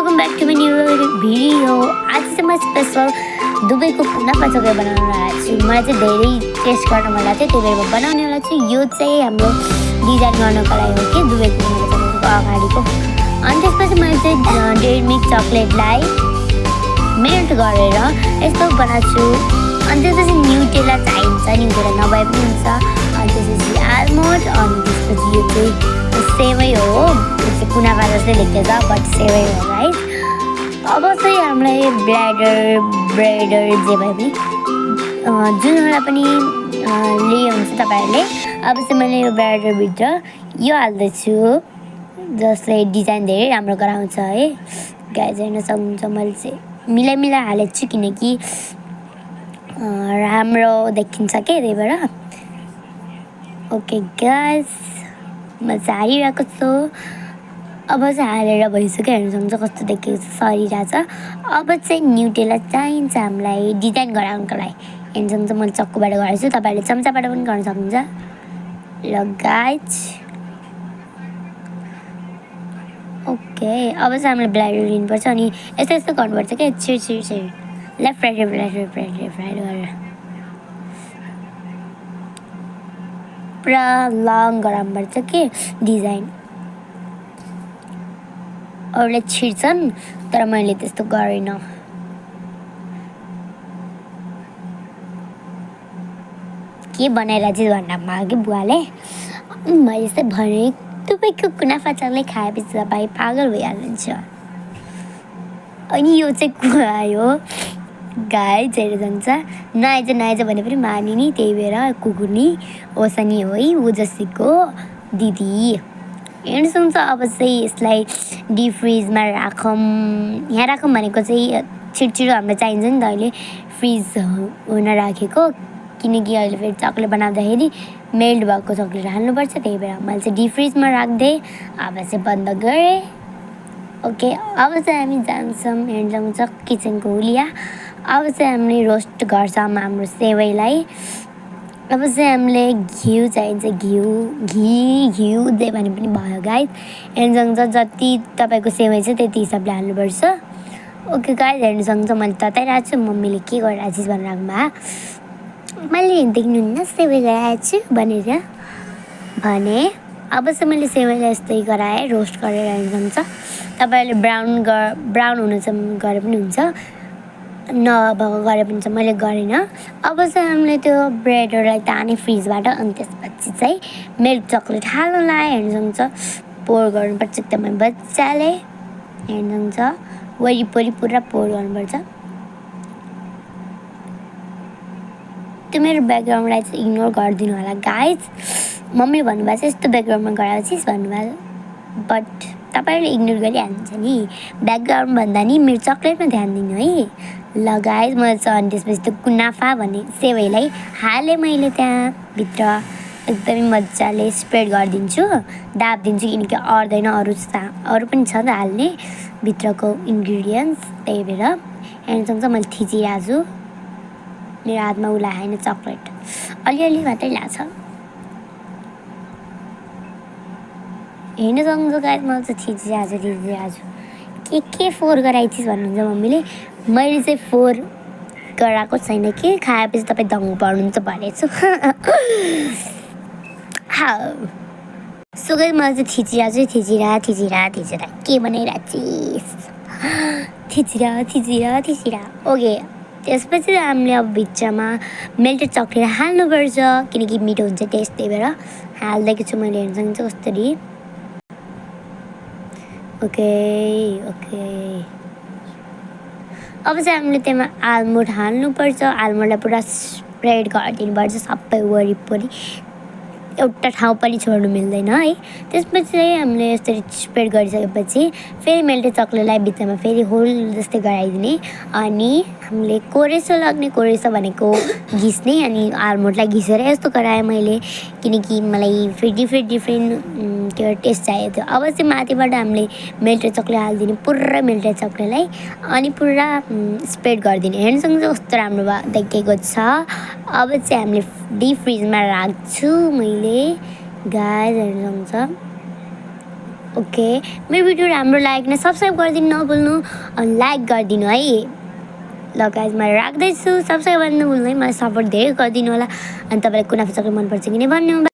Welcome back to my new video. आज चाहिँ म स्पेसल दुबईको कुनाफा चोक्लेट बनाउन आएको छु। मलाई चाहिँ धेरै टेस्ट गर्न मन लाग्थ्यो, त्यही भएर म बनाउने वाला छु। यो चाहिँ हाम्रो डिजाइन गर्नको लागि हो कि दुबईको कुनाफा चोक्लेटको अगाडिको। अनि त्यसपछि मैले चाहिँ डेरी मिल्क चकलेटलाई मेल्ट गरेर यस्तो बनाएको छु। अनि त्यसपछि न्युटेला चाहिन्छ, न्युटेला नभए पनि हुन्छ। अनि त्यसपछि आलमोन्ड, अनि त्यसपछि यो चाहिँ सेवै हो, कुनाफा जस्तै देख्दैछ बट सेवै हो गाइस। अब चाहिँ हामीलाई ब्रेडर जे भए पनि जुनलाई पनि लिए हुन्छ तपाईँहरूले। अब चाहिँ मैले यो ब्रेडरभित्र यो हाल्दैछु, जसले डिजाइन धेरै राम्रो गराउँछ है गाइस। हेर्न सक्नुहुन्छ मैले चाहिँ मिलाई हालेको छु किनकि राम्रो देखिन्छ के, त्यही भएर। ओके गाइस, म चाहिँ हालिरहेको छु। अब चाहिँ हालेर भइसक्यो, हेर्नु सक्नुहुन्छ कस्तो देखेको छ, सरिरहेछ। अब चाहिँ न्युटेला चाहिन्छ हामीलाई डिजाइन गराउनको लागि। हेर्नु सक्नुहुन्छ मैले चक्कुबाट गरेको छु, तपाईँहरूले चम्चाबाट पनि गर्न सक्नुहुन्छ। ल गाइस, ओके अब चाहिँ हामीले ब्लेन्डर लिनुपर्छ अनि यस्तो यस्तो गर्नुपर्छ क्या, छिर लेफ्ट राइट गरेर पुरा लङ गराउनुपर्छ के डिजाइन। अरूले छिर्छन् तर मैले त्यस्तो गरिनँ। के बनाइरहेको छु भन्दा माग्यो बुवाले, मैले चाहिँ भने तपाईँको कुनाफा चकलेट खाएपछि तपाईँ पागल भइहाल्नुहुन्छ। अनि यो चाहिँ कुहायो गाइस, हेरेर जान्छ नआइज भने पनि मार्ने नि, त्यही भएर कुकुर्नी ओसनी हो है, ओजस्सीको दिदी। हेर्नु सक्नुहुन्छ। अब चाहिँ यसलाई डिप फ्रिजमा राखौँ, यहाँ राखौँ भनेको चाहिँ छिटो हामीलाई चाहिन्छ नि त अहिले फ्रिज हुन राखेको, किनकि अहिले फेरि चकलेट बनाउँदाखेरि मेल्ट भएको चकलेट हाल्नुपर्छ, त्यही भएर मैले चाहिँ डिप फ्रिजमा राख्दै अब चाहिँ बन्द गरेँ। ओके अब चाहिँ हामी जान्छौँ, हेर्नु सक्नुहुन्छ किचनको हुलिया। अब चाहिँ हामीले रोस्ट गर्छौँ हाम्रो सेवैलाई। अब चाहिँ हामीले घिउ चाहिन्छ, घिउ जे भने पनि भयो गाइस। हेर्नु सक्नुहुन्छ जति तपाईँको सेवै छ त्यति हिसाबले हाल्नुपर्छ। ओके गाइस, हेर्नु सक्नुहुन्छ मैले तताइरहेको छु, मम्मीले के गरिरहेको छु भनेर मैले देख्नुहुन्न सेवै गराएको छु भनेर भने। अब चाहिँ मैले सेवैलाई यस्तै गराएँ, रोस्ट गरेर। हेर्नु सक्नुहुन्छ तपाईँहरूले ब्राउन हुनसम्म गरे पनि हुन्छ, नभएको गरे पनि छ, मैले गरिनँ। अब चाहिँ हामीले त्यो ब्रेडरलाई ताने फ्रिजबाट, अनि त्यसपछि चाहिँ मिल्क चकलेट हाल्नुलाई। हेर्नु सक्नुहुन्छ पोर गर्नुपर्छ एकदमै मजाले। हेर्नु सक्नुहुन्छ वरिपरि पुरा पोर गर्नुपर्छ। त्यो मेरो ब्याकग्राउन्डलाई चाहिँ इग्नोर गरिदिनु होला गाइज। मम्मीले भन्नुभएको छ यस्तो ब्याकग्राउन्डमा गराएपछि भन्नुभयो, बट तपाईँहरूले इग्नोर गरिहाल्नुहुन्छ नि, ब्याकग्राउन्ड भन्दा नि मेरो चकलेटमा ध्यान दिनु है। ल गाइज, म चाहिँ अनि त्यसपछि त्यो कुनाफा भन्ने सेवैलाई हालेँ मैले त्यहाँभित्र, एकदमै मजाले स्प्रेड गरिदिन्छु, दाबिदिन्छु किनकि अर्दैन, अरू पनि छ त हाल्ने भित्रको इन्ग्रिडियन्ट्स, त्यही भएर। हेर्नु सक्नुहुन्छ मैले थिचिरहेको छु, मेरो हातमा उलाएन चकलेट, अलिअलि मात्रै लाग्छ। हेर्नु सक्नुहुन्छ गाइस, मलाई चाहिँ थिचिरहेको छु। के फोहोर गराइथिस् भन्नुहुन्छ मम्मीले, मैले चाहिँ फोहोर गराएको छैन कि, खाएपछि तपाईँ दङ्ग पर्नुहुन्छ भनेको छु। सो गाइस, मलाई चाहिँ थिचिरहेको छु, थिचिरा के बनाइरहेको थिचिरा। ओके त्यसपछि हामीले अब भित्रमा मेल्टेड चकलेट हाल्नुपर्छ किनकि मिठो हुन्छ टेस्ट, त्यही भएर हाल्दैको छु मैले। हेर्नु सक्नुहुन्छ कसरी। ओके अब चाहिँ हामीले त्यसमा आलमोन्ड हाल्नुपर्छ, आलमोन्डलाई पुरा स्प्रेड गरिदिनुपर्छ सबै वरिपरि, एउटा ठाउँ पनि छोड्नु मिल्दैन है। त्यसपछि चाहिँ हामीले यसरी स्प्रेड गरिसकेपछि फेरि मेल्टेड चकलेटलाई भित्रमा फेरि होल जस्तै गराइदिने, अनि हामीले कोरेसो भनेको घिच्ने, अनि आलमोन्डलाई घिसेर यस्तो गराएँ मैले किनकि मलाई फेरि डिफ्रेन्ट त्यो टेस्ट चाहिएको थियो। अब चाहिँ माथिबाट हामीले मेल्टेड चकलेट हालिदिने, पुरा मेल्टेड चकलेटलाई, अनि पुरा स्प्रेड गरिदिने। हेर्नु सक्नुहुन्छ कस्तो राम्रो देखेको छ। अब चाहिँ हामीले डिप फ्रिजमा राख्छु मैले गाइस। हेर्नु सक्नुहुन्छ ओके, मेरो भिडियो राम्रो लाग्यो भने सब्सक्राइब गरिदिनु नभुल्नु अनि लाइक गरिदिनु है। ल गाइज म राख्दैछु, सब्सक्राइब गर्नु नभुल्नु है, मलाई सपोर्ट धेरै गरिदिनु होला अनि तपाईँलाई कुना फुचक्र मनपर्छ कि नै भन्नु।